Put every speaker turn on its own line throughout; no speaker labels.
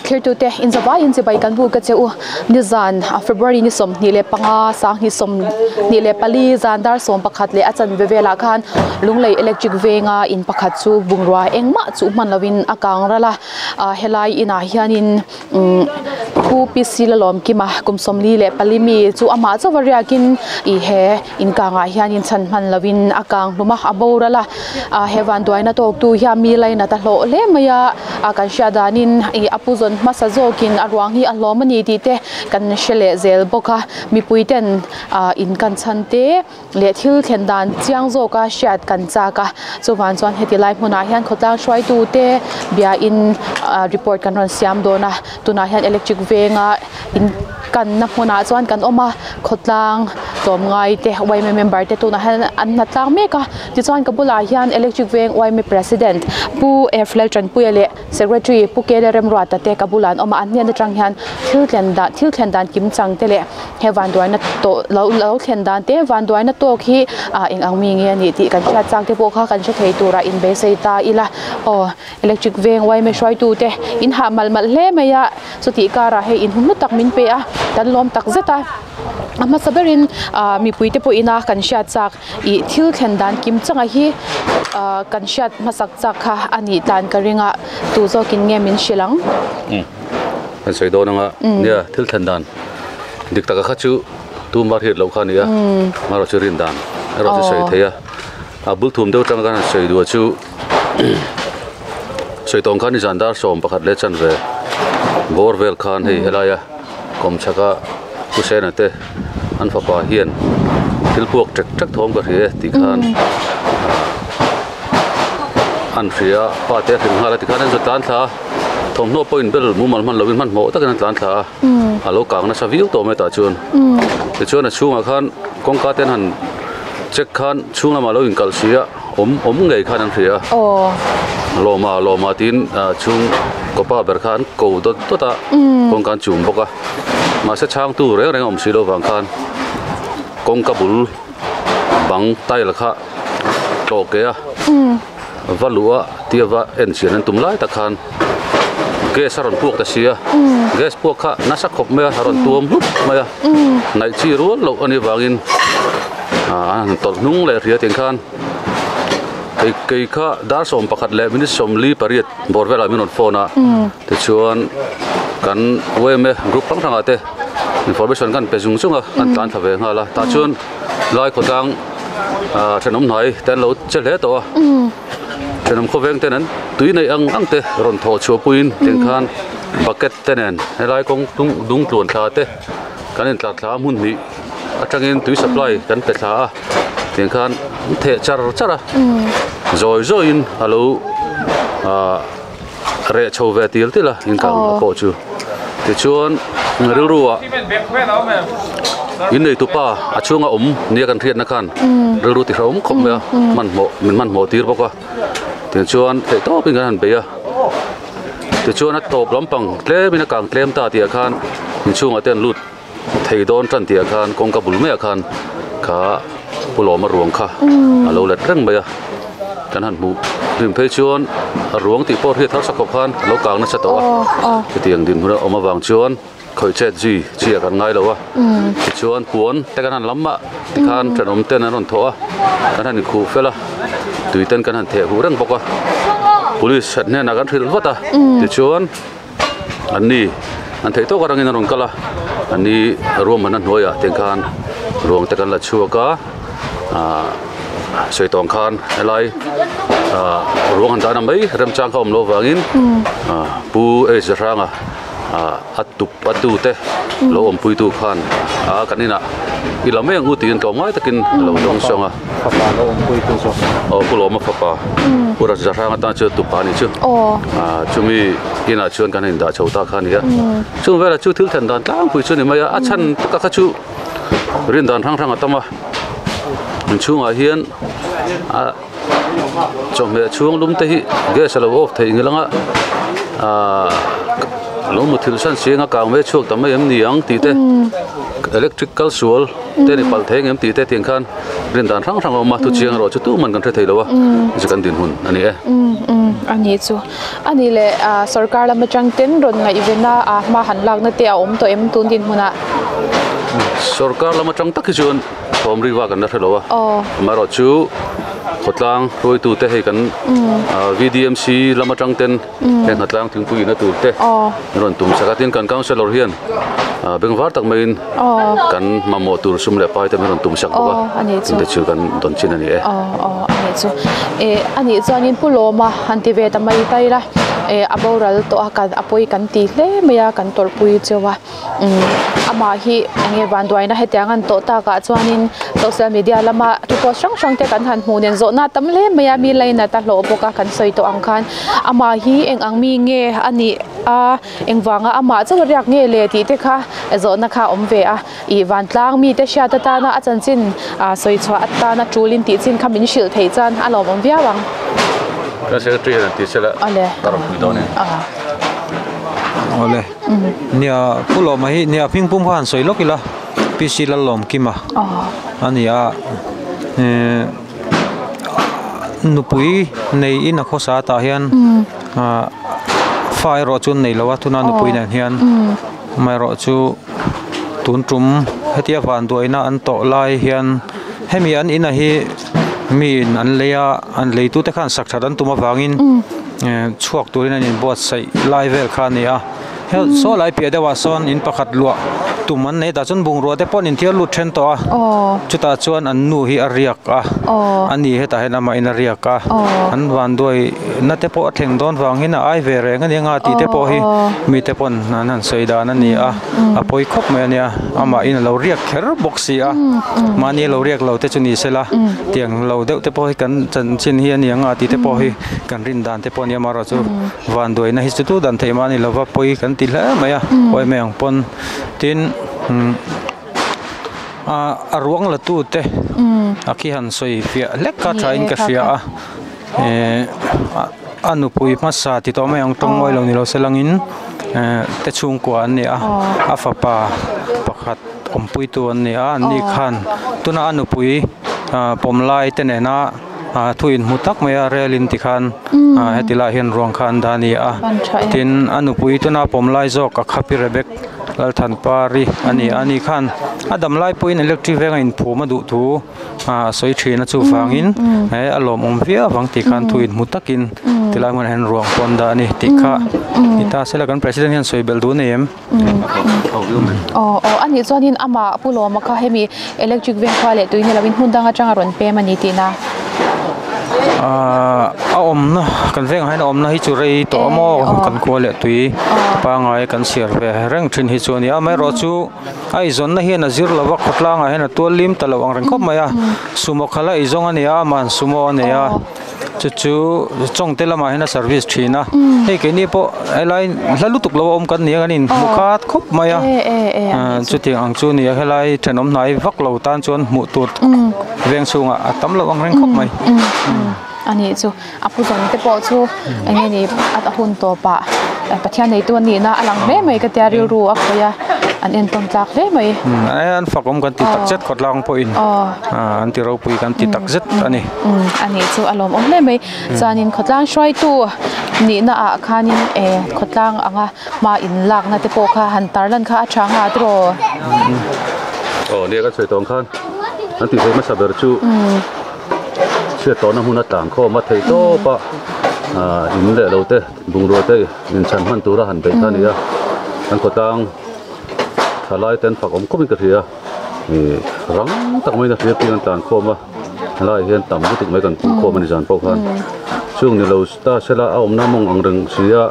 Thirtute inzavaiin chibai kan buk a che u. Nizan February ni 25 2024 zan dar 11 leh a chanve velah khan Lunglei Electric Venga in pakhat chu bungrua engmah chu hman lovin a kang ral a. Helai inah hianin Pu PC Lalawmkima kum 44 mi chu amah chauh a riakin ih he inkangah hianin chhan hman lovin a kang hlum a, a boral a. He vanduaina tawktu hian mi lainat a hlawh hle mai a, kan hriat danin ih a pu zawn hmasa zawkin a ruang hi a hlawm a ni tih te kan hre leh zel bawk a. Mipui ten in kan chhan te leh thil thlen dan chiang zawka hriat kan chak a, chuvang chuan heti lai hmunah hian khawtlang hruaitu te biain report kan rawn siam dawn a, tunah hian electric venga in kanna hmunah chuan kan awm a, khawtlang tlawmngai te yma member te tunah hian an hna tlang mek a, tichuan ka bulah hian electric veng yma president Pu Eflel Tanpuia leh Secretary Pu Kele Remruata te ka bulah an awm a, an hnen atang hian thil thlen dan thil thlen dan kim chang te leh he vanduaina tawh lo lo thlen dan te vanduaina tawk hi ah eng ang mi nge a nih tih kan hriat chak te pawh kha kan hre thei turah inbeisei ta ila aw electric veng yma hruaitu te in hah malh malh hle mai a chutih karah hei inhum hlu tak min pe a kan lawm tak zet a a hmasa berin ah mipui te pawh ina kan hriat chak. Ih thil thlen dan kim changa hi ah kan hriat hmasak chak kha a nih tlan ka ring a tu zawkin nge min hrilh ang.
Umm kan sawi dawn anga nia thil thlen dan dik taka kha chu tumah hriat loh kha a ni a amaherawh chu rin dan erawh chu sawi thei a a bul thum deuh atanga kan han sawi duh chu sawi tawng khan nizan dar 11 leh chanve bawr vel khan hei helaia kawmchhaka Pu Sena te an fapa hian thil puak ṭek ṭek thawm ka hria e tih khan an hria a pa te a hrilh nghal a tikhan an zut tlan thla a thawmhnaw pawh inbel mumal hman lovin hmanhmawh takin an tlan thla a a lo kang nasa viau tawh mai tah chuan tichuan a chhungah khan kawngka te an han check khan chhung lamah a lo inkalh si a awm awm ngei khan an hria a lawma lawma tiin chhung kawpa ber kha an ko dawt dawt a kawngka an chum bawk a. Mahse chhangtu reng reng a awm si lo vang khan kawngka bul bang tile kha tlawh ke a va luh a tia va en chian an tum lai tak khan gas a rawn puak ta si a gas puak kha nasa khawp mai a a rawn tuam hlup mai a naih chi rual loh a nih vangin ah an han tawlh hnung leh hria tih khan kei kei kha dar 11 leh minute 48 bawr velah min rawn phone a. Tichuan kan yma group hrang hrangah te information kan pe zung zung a an tlan thla ve nghal a tah chuan lai khawtlang ah thenawm hnai te an lo che hle tawh a thenawm khawveng ten an tui neih ang ang te rawn thawh chhuah puiin tiang khan bucket te nen helai kawng tung dung tluan thla te kan intlar thla a hmun hnih atangin tui supply kan pe thla a tiang khan an theh char char a zawi zawiin a lo ah. Reh chho ve til til a inkang a pawh chu tichuan rilru ah in neitu pa a chhunga awm nia kan hriatna khan rilru ti hrehawm khawp mai a hmanhmawh min hmanhmawh tir bawk a tichuan theih tawpin kan han bei a tichuan a tawp lampang tlemin a kang tlem ta tih ah khan inchhungah te an lut thei dawn tan tih ah khan kawngka bul maiah khan kha Pu Lawma ruang kha a lo let reng mai a kan han hmuh hlim phei chuan a ruang tih pawh hriat harsa khawp khan a lo kang nasa tawh a hetiang dinhmun a awm avang chuan khawih chet zui chi ah kan ngai lo a tichuan puan te kan han lam a tikhan thenawm ten an rawn thawh a kan han inkhuh fel a tui ten kan han theh huh reng bawk a police hnenah kan hrilh vat a tichuan. An ni an theih tawk atangin an rawn kal a an ni ruahmanna hnuaiah te khan ruang te kan la chhuak a ahh sawi tawng khan helai ahh ruang han dahna mai remchang kha a awm loh avangin ahh pu H Zahranga ahh a tup a tu te lo awmpui tu khan a kan inah i la mai ang u tiin tlawm ngai takin a lo dawng sawng a.
Fapa lo awmpui tu zawk.
Aw Pu Lawma fapa Pu Zahranga tan chuan tupa a nih chu. Aw chumi inah chuan kan indah chho ta kha a ni a. Chung velah chu thil thlen dan tlangpui chu a ni mai a, a chhan taka kha chu rin dan hrang hrang a tam a. Inchhungah hian a chawhmeh chhung lum te hi gas a lo off theih ngil ang a ahh lo muthilh san si anga kang ve chhuak ta mai em ni ang tih te electric kal sual te ni palh thei ang em tih te tiang khan rin dan hrang hrang a awm a thu chiang erawh chu tuman kan hre thei lo a chu kan dinhmun a ni e.
A nih chu. A nih leh sorkar lam atang ten rawn ngaihvena hma han lakna te a awm tawh em tun dinhmunah?
Sorkar lam atang tak hi chuan thawm ri vak an la hre lo a. Amaherawhchu khawtlang hruaitute hei kan VDMC lam atang ten heng hnatlang thingpui inna tur te an rawn tum sak a. Tin kan councillor hian bengvar tak maiin kan mamawh tur sum leh pai te min rawn tum sak bawk a. Chungte chu kan dawn chin a ni e.
A nih chuanin Pu Lawma han ti ve ta mai ta ila a boral tawh a a pawi kan ti hle mai a kan tawrhpui cheu a. Amah hi enge vanduaina hetiang an tawh takah chuanin social media lama thu post hrang hrang te kan han hmuh nen zawhna a tam hle mai a mi lainat a hlawh bawk a kan sawi tawh ang khan amah hi eng ang mi nge a nih a engvanga amah chauh a riak nge le tih te kha zawhna kha a awm ve a ih vantlang mite hriat atana a chanchin ah sawi chhuah atana tul in tih chin kha min hrilh theih chuan a lawmawm viau ang.
Kan secretary hian an ti sela ka rawn pui dawn e.
Awle. Nia Pu Lawma hi nia hming pum kha han sawi lawk ila PC Lallawmkima a ni a eh nupui nei in a khawsa tah hian ah fa erawh chu an nei lo a tuna nupui nen hian amaherawh chu tun tum hetia vanduaina an tawh lai hian hemi an inah hi mi in an lei a an leitute khan sak that an tum avangin. Chhuak turin an inbuatsaih lai vel kha a ni a hel saw lai piah deuhah sawn in pakhat luah tum an nei tah chuan bungrua te pawh an inthiar lut then tawh a chutah chuan an nu hi a riak a a ni hetah hian amah in a riak a an vanduai na te pawh a thleng dawn vang hian a ai ve reng a ni anga tih te pawh hi mite pawn an han sawi dan a ni a a pawi khawp mai a nia amah in a lo riak kher bawk si a mahni a lo riak lo te chu ni sela tiang lo deuh te pawh hi kan chanchin hi a ni anga tih te pawh hi. Kan rin dan te pawh a nia amaherawh chu vanduaina hi chu tu dan theih mah a ni lova pawi kan ti hle mai a pawi mai ang pawn tin a ruang la tu te a khi han sawi fiah hlek kha tha in ka hria a eh a nupui hmasa ti tawh mai ang tawng mawi lo ni lo se langin eh te chhungkua an ni a a fapa pakhat awmpui tu an ni a an ni khan tuna a nupui pawm lai te nena. Thu inhmu tak mai a rel in tikhan heti lai hian ruang kha an dah a ni a tin a nupui tuna pawm lai zawk a khapi rebek Lalthanpari a ni a ani khan a dam lai pawhin electric veng a inphum a duh thu a sawi thin a chuvangin he a lawmawm viau avang tih khan thu inhmu takin tilai hmunah hian ruang pawh an dah a ni tih kha ni ta sela kan president hian sawi belh duh a nei em.
Aw aw a nih chuanin amah Pu Lawma kha hemi electric veng khua leh tui ni loin hmun dang atanga rawn pem a ni tihna.
Aaa a awmna kan vengah hian a awmna hi chu rei tawh a maw kan khua leh tui pangai kan chhiar ve reng thin hi chu a ni a amaherawhchu a eizawnna hian a zir lova khawtlangah hian a tual lim ta lo ang reng khawp mai a sumo khalh a eizawng a ni a aman sumo a nei a. Chu chu Chawngte lamah hian a service thin a hei keini pawh helai hla lutuk lo a awm kan ni a kan inhmu khat khawp mai a chutiang ang chu a ni a helai thenawm hnai vak lo tan chuan hmuh tur veng chhungah a tam loh ang reng khawp mai.
A nih chu a pu zawn te pawh chu eng nge ni a hun tawpah Pathian neitu a nihna a lang hle mai ka tia rilru a khawih a an entawn tlak hle mai.
An fakawm kan ti takzet khawtlang pawhin an ti ropui kan ti takzet a ni.
Umm a nih chu a lawmawm hle mai chuanin khawtlang hruaitu nihna ah khanin eh khawtlang anga hma in lakna te pawh kha han tar lan kha a tha nga tiraw.
Aw nia kan sawi tawng khan an tih theih hmasa ber chu chhiat tawhna hmun a tlang khawm a theih tawp a ah in leh lo te bungrua te inchhan hman tura han beih kha a ni a an khawtlang thalai te an fak awm khawp in ka hria. Ih rang tak maiin a hriat peng an tlan khawm a helaiah hian tam lutuk mai kan pum khawm a ni zan pawh khan chung ni lo ta sela a awmna mawng ang reng si a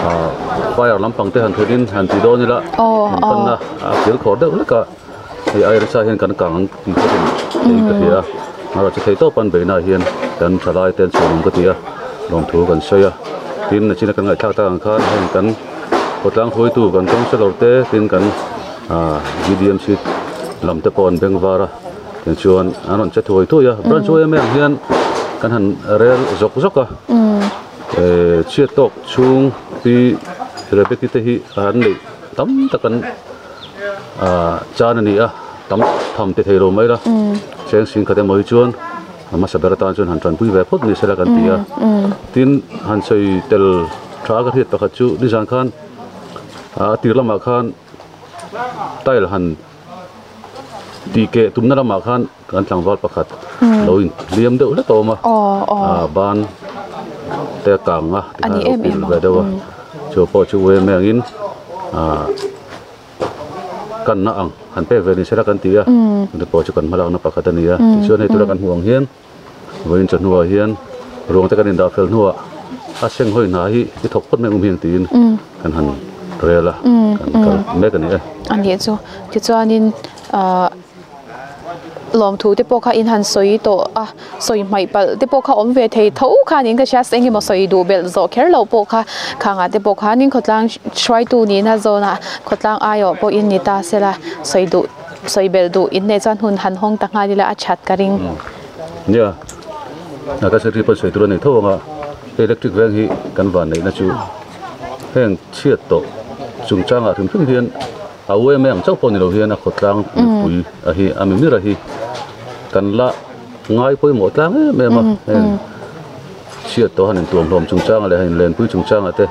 ah fire lampang te han thawt in han ti dawn ila an panna a kil khawr deuh hlek a hei ai resa hian kan kang ang tih pawh in ka hria a amaherawhchu thei tawp an beihna ah hian kan thalai te an chhuah awm ka ti a lawmthu kan sawi a tin nachina kan ngaihthlak tak ang khan heng kan khawtlang hruaitu kan councillor te tin kan. Ahh GDMC lam te pawh an beng var a tichuan an rawn che thuai thuai a branch em em hian kan han rel zawk zawk a ehh chhiat tawk chhung pi Rebecca te hi an neih tam tak an ahh chan a ni a tam tham ti thei lo mai la cheng sing khat emaw hi chuan. A hmasa ber atan chuan han tanpui ve phawt ni sela kan ti a. Tin, han sawi tel tha ka hriat pakhat chu nizan khan a tir lamah khan tile han tih keh tumna lamah khan kan tlangval pakhat lo in hliam deuh hlek a awm a. A ban te a kang a tikhan a lo pil ve deuh a. Chu pawh chu uaim engin ah. Kanna ang han pek ve ni sela kan ti a, chute pawh chu kan hmalakna pakhat a ni a. Tichuan hei tura kan hmuh ang hian vawiin chawhnuah hian ruang te kan indah fel hnuah a seng hawi hna hi i thawk phawt mai ang hiang tiin kan han rel a, kan kal mek a ni e.
A nih chu. Tichuanin ahh. Lawmthu te pawh kha in han sawi tawh a, sawi hmaih palh te pawh kha awm ve thei tho khanin ka hria, eng emaw sawi duh belh zawh kher loh pawh kha khangah te pawh khanin khawtlang hruaitu nihna zawnah khawtlang aiawh pawh in ni ta sela sawi duh sawi belh duh in neih chuan hun han hawng ta nghal ila a that ka ring.
Nia, ka secretary pawh sawi tur a nei tho ang a, electric veng hi kan van neihna chu heng chhiat tawh chungchangah hrim hrim hian A uaim ang chauh pawh ni lo hian a khawtlang mipui a hi a mimir a hi kan la ngai pawimawh tlang em em a heng chhiat tawh han intuam hlawm chungchangah leh han inlenpui chungchangah te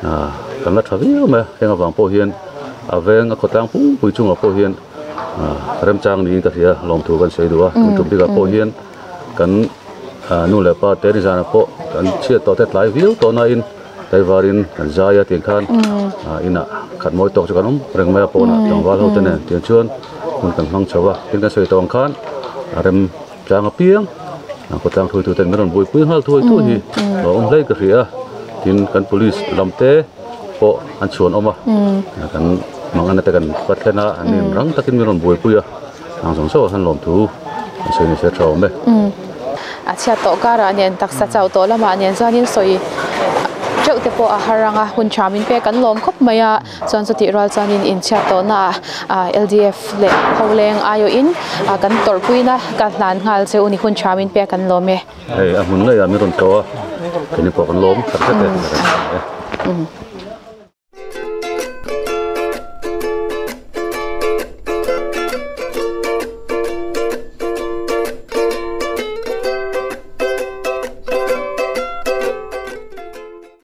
ah kan la tha viau mai a heng avang pawh hian a veng a khawtlang pumpui chungah pawh hian ah remchang niin ka hria lawmthu kan sawi duh a tun tum bikah pawh hian kan ah nu leh pa te nizanah pawh kan chhiat tawh te tlai viau tawh nain. Tlaivarin kan zai a tiang khan inah khat mawi tawk chu kan awm reng mai a pawnah tlangval ho te nen tiang chuan hun kan hmang chho a tin kan sawi tawh ang khan a rem tlang apiang khawtlang hruaitu ten min rawn buaipui nghal thuai thuai hi lo awm hlei ka hria a tin kan police lam te pawh an chhuan awm a kan mangan te kan va thlen a an in rang takin min rawn buaipui a ang zawng zawng ah khan lawmthu an sawi nise tha awm e.
A chhiat tawh karah nen taksa chauh tawh lamah nen chuanin sawi teuh te pawh a har ang a, hun tha min pek an lawm khawp mai a, chuan chutih rual chuanin inchhiat tawhnaah LDF leh Pholeng aiawhin kan tawrhpuina ka hlan nghal che u ni, hun tha min pek an lawm e.
Hei a hmun ngeiah min rawn tlawh a, keini pawh kan lawm khat vek e.